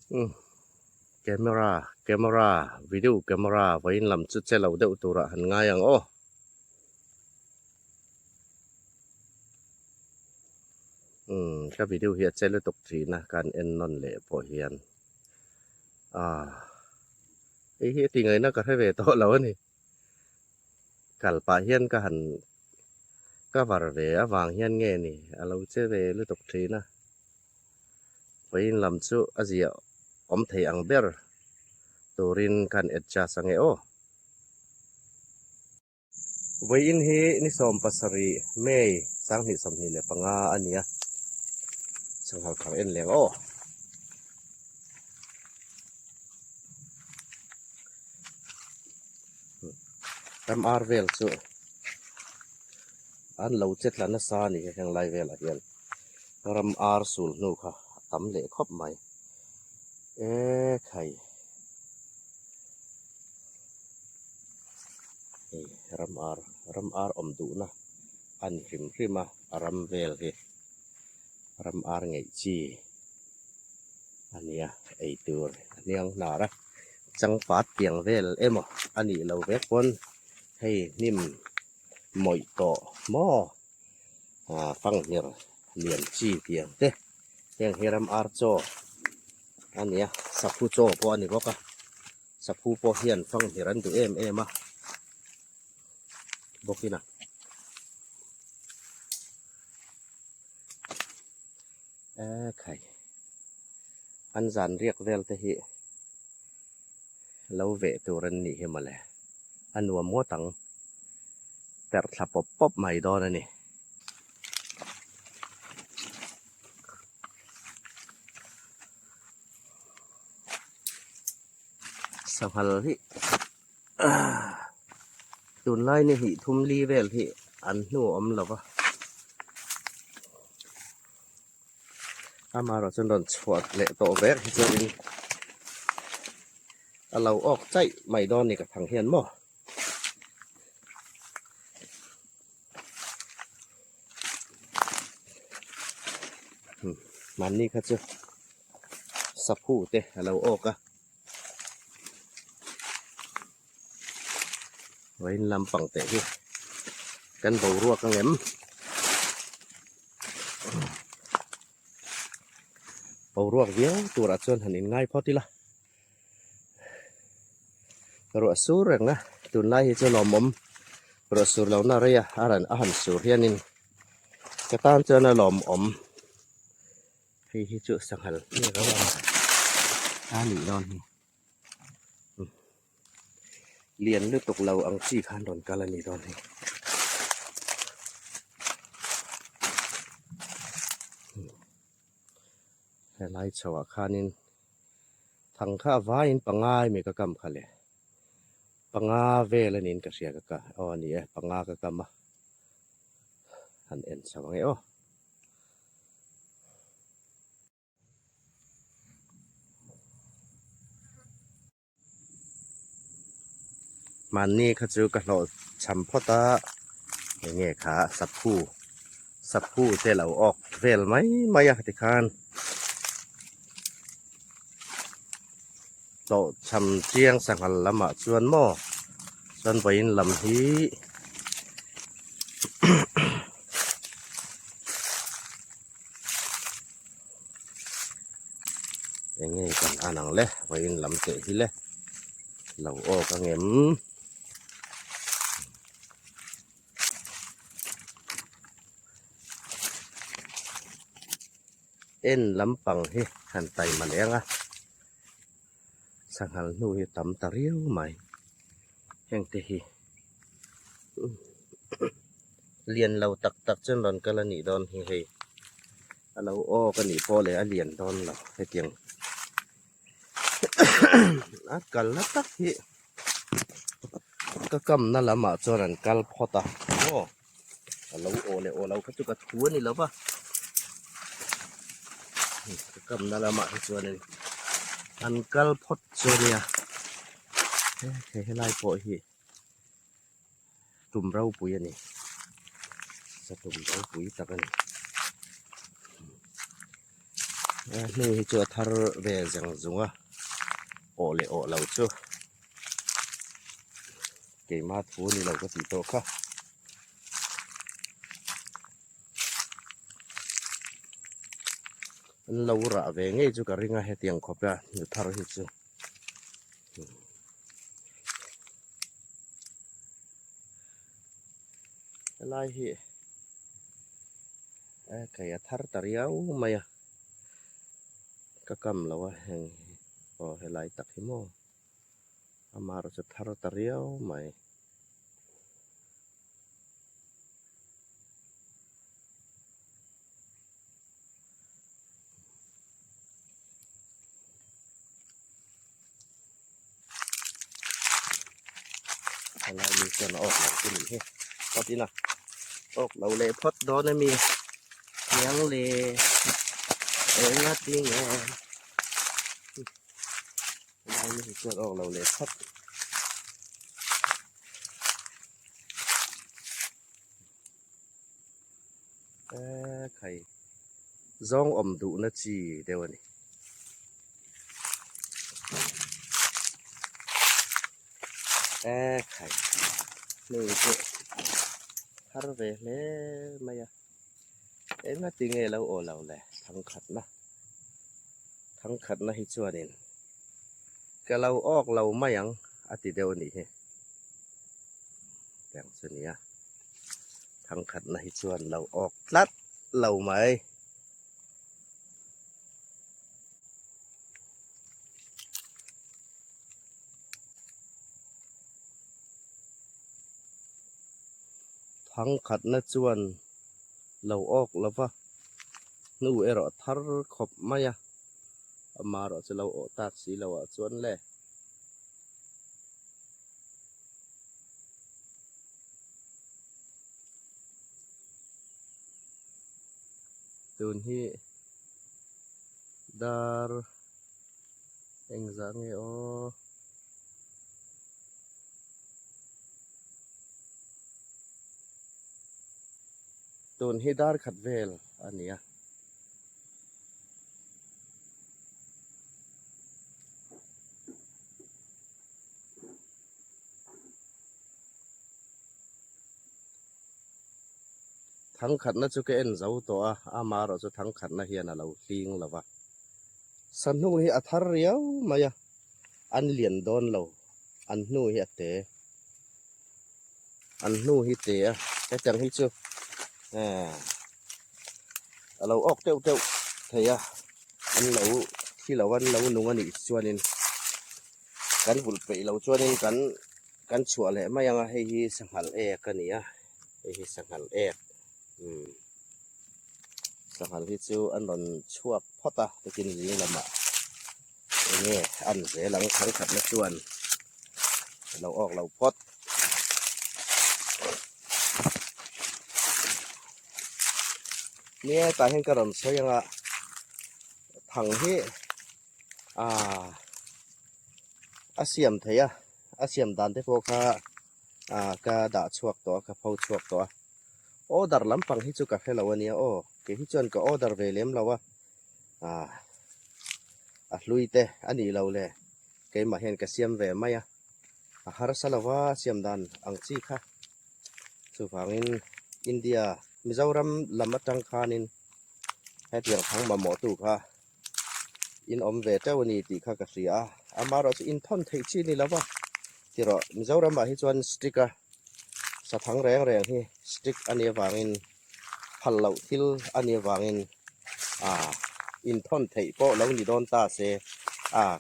Umm camera camera video camera vawiin lam chu che lo deuh turah han ngai ang aw. Umm ka video hi a che lutuk thin a kan en nawn leh pawh hian ah hei hi a ti ngaihna ka hre ve tawh lo a ni. Kal pah hian ka han cover ve avang hian nge ni a lo che ve lutuk thin a. Vawiin lam chu a zia awm thei ang ber turin kan adjust ange aw. Vawiin hi ni 17 May 2025 a ni a, sanghal thar en leng aw. Ram ar vel chu an lo che tla nasa a ni heng lai velah hian. Ram ar sul hnu kha a tam leh khawp mai. E khai. Hei ram ar ram ar awm duhna a ni hrim hrim a a ram vel hi ram ar ngeih chi a nia ei tur a hniang hnar a changpat piang vel emaw a nih lo vek pawn hei hnim mawih tawh maw. ah fanghmir lian chi tih ang te heng hi ram ar chaw a ni a saphu chaw pawh a ni bawk a saphu pawh hian fanghmir an duh em em a bawkin a ekhai an zan riak vel te hi lo veh tur an nih hi mawle a nuam ngawt ang. Perh thla pawp pawp mai dawn a ni. Sanghal hi tunlai ni hnih thum li vel hi an hnu a awm lo va. Amaherawh chuan rawn chhuah leh tawh vek hi chuan in a lo awk chaih mai dawn a ni ka thang hian maw. Mahni kha chu saphu te a lo awk a vawiin lampang teh hi kan boruak ang em boruak viau turah chuan han inngai phawt ila. Ruah sur reng a tunlai hi chu lawmawm ruah sur lohna rei a a rawn a han sur hianin ka tan chuan a lawmawm hei hi chu sanghal nge ro ang a nih dawn hi lian lutuk lo ang chi khan rawn kal a nih dawn hi. Helai chho ah khanin Thang kha a vaiin panga emaw ka kam kha le. Panga vel a niin ka hria ka ka aw a ni e panga ka kam a. Han en chho ang e aw. Mahni kha chu ka hlawh cham phawt a enge kha saphu saphu te lo awk vel mai mai a tikhan hlawh cham chiang sanghal lamah chuan maw chuan vawiin lam hi Enge kan an ang le vawiin lam teh hi le lo awk ang em. En lampang hi han taima leh ang a sanghal hnu hi tam ta riau mai heng te hi lian lo tak tak chuan rawn kal a nih dawn hi hei a lo awk a nih pawh leh a lian dawn lo hetiang a kalna tak hi ka kamna lamah chuan an kal phawt a aw a lo aw leh aw lo kha chu ka thu a ni lo va ka kamna lamah hi chuanin an kal phawt chu a nia he helai pawh hi. Tum ropui a ni sa tum ropui tak a ni. A hnu hi chu a thar ve zeng zung a awh leh awh lo chu keimah thu a ni lo ka tih tawh kha. An lo rah ve ngei chu ka ring a hetiang khawp a hnu thar hi chu. Helai hi kei a thar ta riau mai a ka kam lo a heng hi aw helai tak hi maw amaherawh chu thar ta riau mai. Helai mi chuan a awk lo chu nih hi phawt ina awk lo leh phawt dawn ami niang le enga tinge helai mi hi chuan awk lo leh phawt. Khai zawng awm duhna chi deuh a ni. Khai hnu chu thar ve hle mai a engati nge lo aw lo le thangkhatna thangkhatna hi chuanin ka lo awk lo mai ang a ti deuh a nih hi tiang chu a ni a. Thangkhatna hi chuan lo awk tlat lo mai. Thangkhatna chuan lo awk lo va, hnu erawh thar khawp mai a, amaherawh chu lo awh tak si lo ah chuan le. Tun hi dar engzah nge aw tun hi dar khat vel a ni a. Thangkhatna chu ka en zo tawh a, amaherawh chu thangkhatna hian a lo hling lo va. Sahnu hi a thar riau mai a, an lian dawn lo, an hnu hi a te, an hnu hi te a, hetiang hi chu a lo awk teuh teuh thei a, an lo thi lo an lo nung a nih chuanin kan vulh peih lo chuanin kan kan chhuah leh mai ang a, hei hi sanghal ek a ni a, hei hi sanghal ek umm sanghal hi chu an rawn chhuak phawt a tukin zing lamah eng nge an zel ang thangkhatna chuan a lo awk lo phawt. Nia tah hian ka rawn sawi ang a thang hi ah a siam theih a a siam dan te pawh kha ah ka dah chhuak tawh a ka pho chhuak tawh a order lampang hi chu ka hre lo a nia aw kei hi chuan ka order ve lem lo a ah a hlui te a nih loh le keimah hian ka siam ve mai a a harsa lo va siam dan ang chi kha chuvangin India Mizoram lam atang khanin hetiang thang mamawh tu kha in awm ve teuh a ni tih kha ka hria a, amaherawh chu inthawn theih chi a ni lo va, tirawh Mizoramah hi chuan stick a sathang reng reng hi stick a nih avangin phal loh thil a nih avangin ah inthawn theih pawh lo ni dawn ta se ah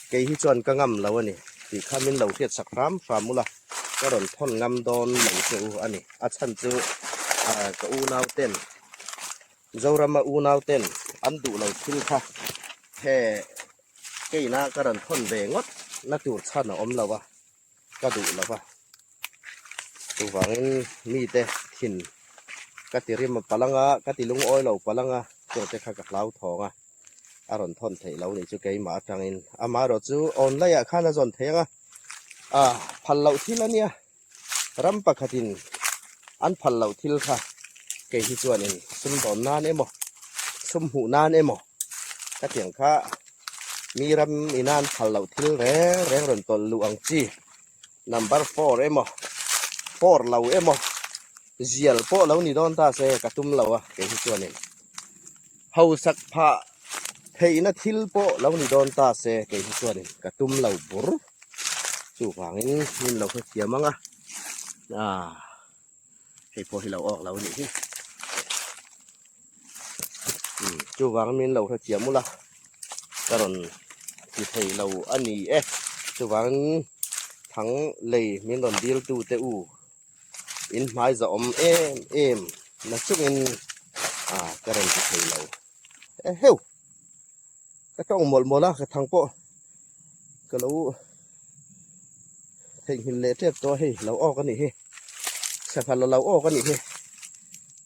kei hi chuan ka ngam lo a ni tih kha min lo hriat sak hram hram ula ka rawn thawn ngam dawn lo che u a ni a chhan chu ah ka unau ten Zorama unau ten an duh lo thil kha he keina ka rawn thawn ve ngawt na tur chhan a awm lo a ka duh lo va chuvangin mite thin ka ti rim palanga ka ti lungawi lo palanga chungte kha ka hlau thawng a a rawn thawn theih lo nih chu keimah atangin amaherawh chu online ah khan a zawn thei ang a ah phal loh thil a nia ram pakhatin an phal loh thil kha kei hi chuanin sumdawn nan emaw sum hmuh nan emaw. Khatiang kha mi ram ina an phal loh thil reng reng rawn tawlh luh ang chi number four emaw four lo emaw zial pawh lo ni dawn ta se ka tum lo a kei hi chuanin hausak phah theihna thil pawh lo ni dawn ta se kei hi chuanin ka tum lo bur chuvangin min lo hrethiam ang a ah. Hei pawh hi lo awk lo anih hi. Umm chuvang min lo hrethiam ula ka rawn ti thei lo a ni e. Chuvang thang lei min rawn dil tu te u in hmai za awm em em na chungin ah ka rawn ti thei lo. Eheu! Ka tawng mawlh mawlh a ka thang pawh ka lo theihnghilh leh tep tawh a hei lo awk a nih hi sangha la lo awk a nih hi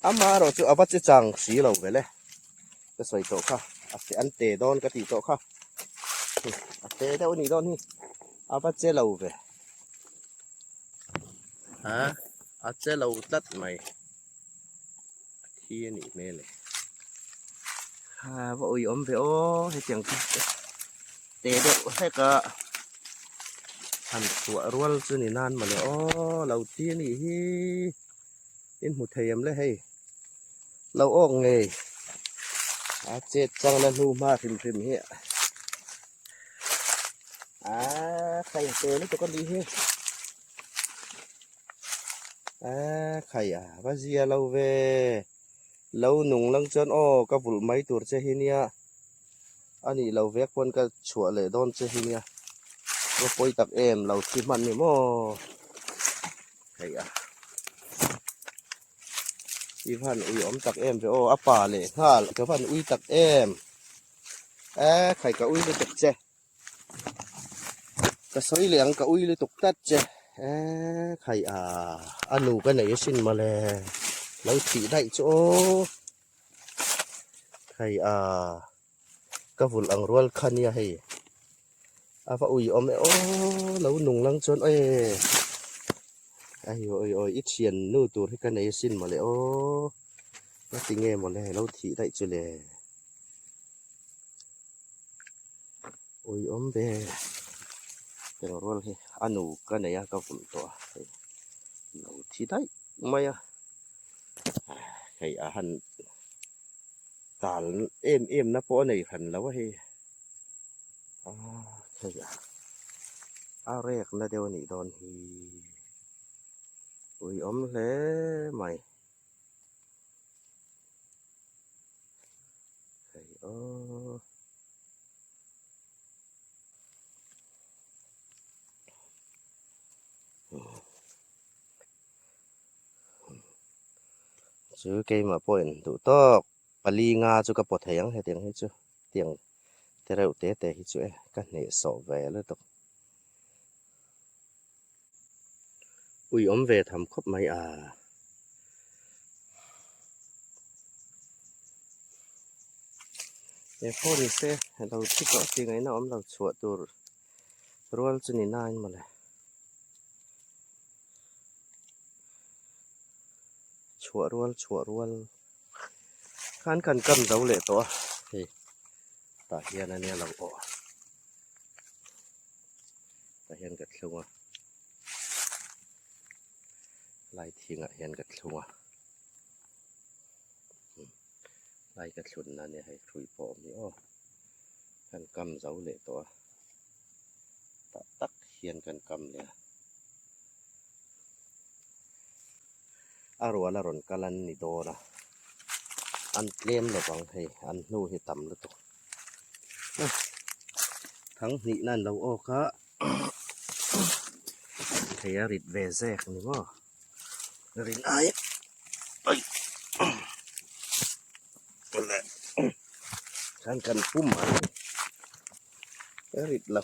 amaherawh chu a va che chang si lo vel e ka sawi tawh kha a te an te dawn ka tih tawh kha a te deuh a nih dawn hi a va che lo ve a a che lo tlat mai. A thi a nih hmel e. Ha va ui awm ve aw hetiang chu te deuh hlek a han chhuah rual chu ni nan mawle aw lo thi a nih hi in hmu thei em le hei lo awk ngei a chet chang na hnu hma hrim hrim hi a khai te lutuk a nih hi. A khai a va zia lo ve lo nung lang chuan aw ka vulh mai tur che hi nia a nih lo vek pawn ka chhuah leh dawn che hi nia va pawi tak em lo thi hman ni maw hei a i van ui awm tak em ve aw a pa leh nghal ka van ui tak em a khai ka ui lutuk che. Ka sawi leh ang ka ui lutuk tlat che eee khai a a nu ka nei asin mawle lo thih daih chu aw khai a ka vulh ang rual kha nia hei a va ui awm e aw lo nung lang chuan e awi awi i thian nu tur hi ka nei asin mawle aw ngati nge mawle lo thih daih chu le. Ui awm ve eng rual hi a nu ka nei a ka vulh tawh a hei lo thi daih mai a hei a han tal em em na pawh a nei hran lo a hei a hei a a rek na deuh a nih dawn hi ui awm hle mai. Hei aw. Chu keimah pawhin duh tawk pali nga chu ka pawt thei ang hetiang hi chu tiang te reuh te te hi chu e ka hnehsawh ve lutuk. Ui awm ve tham khawp mai a. He pawh ni se lo thi tawh tih ngaihna awm lo chhuah tur rual chu ni nain mawle. Chhuah rual chhuah rual khan kan kam zo leh tawh a hei tah hian ania lo awh. Tah hian ka thlung a lai thingah hian ka thlung a lai ka thlun na ania hei hrui pawh a awm hi aw kan kam zo leh tawh a tah tak hian kan kam leh a a rual a rawn kal an ni dawn a an tlem lovang hei an hnu hi tam lutuk. Thang hnih na an lo awk a thei a rit ve zek ni maw rin ai khan kan pum ang a rit lo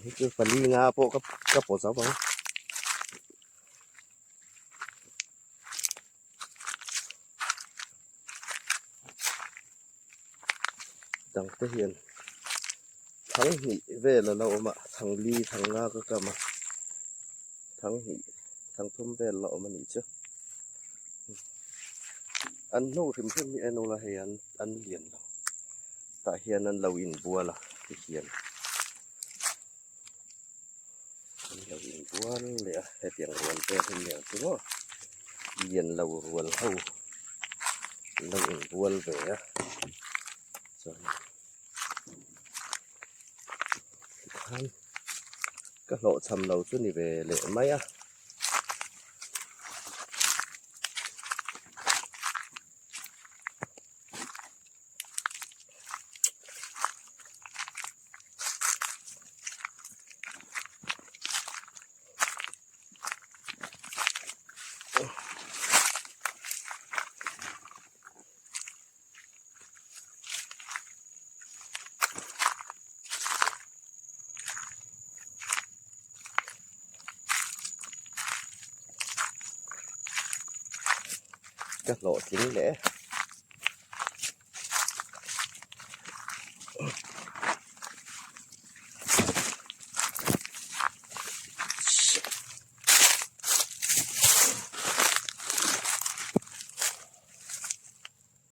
hei chu pali nga pawh ka pawh zo ang. Dang te hian thang hnih vel a lo awm a thang li thang nga ka kam a thang hnih thang thum vel la awm a nih chu. An hnu hrim hrim hi en ula hei an an lian lo tah hian an lo inbual a tihian an lo inbual leh a hetiang rual vel hi aniang chu maw lian lo rual ho an lo inbual ve a chuan tikhan ka hlawhchham lo chu ni ve leh mai a. Ka hlawhtling leh e.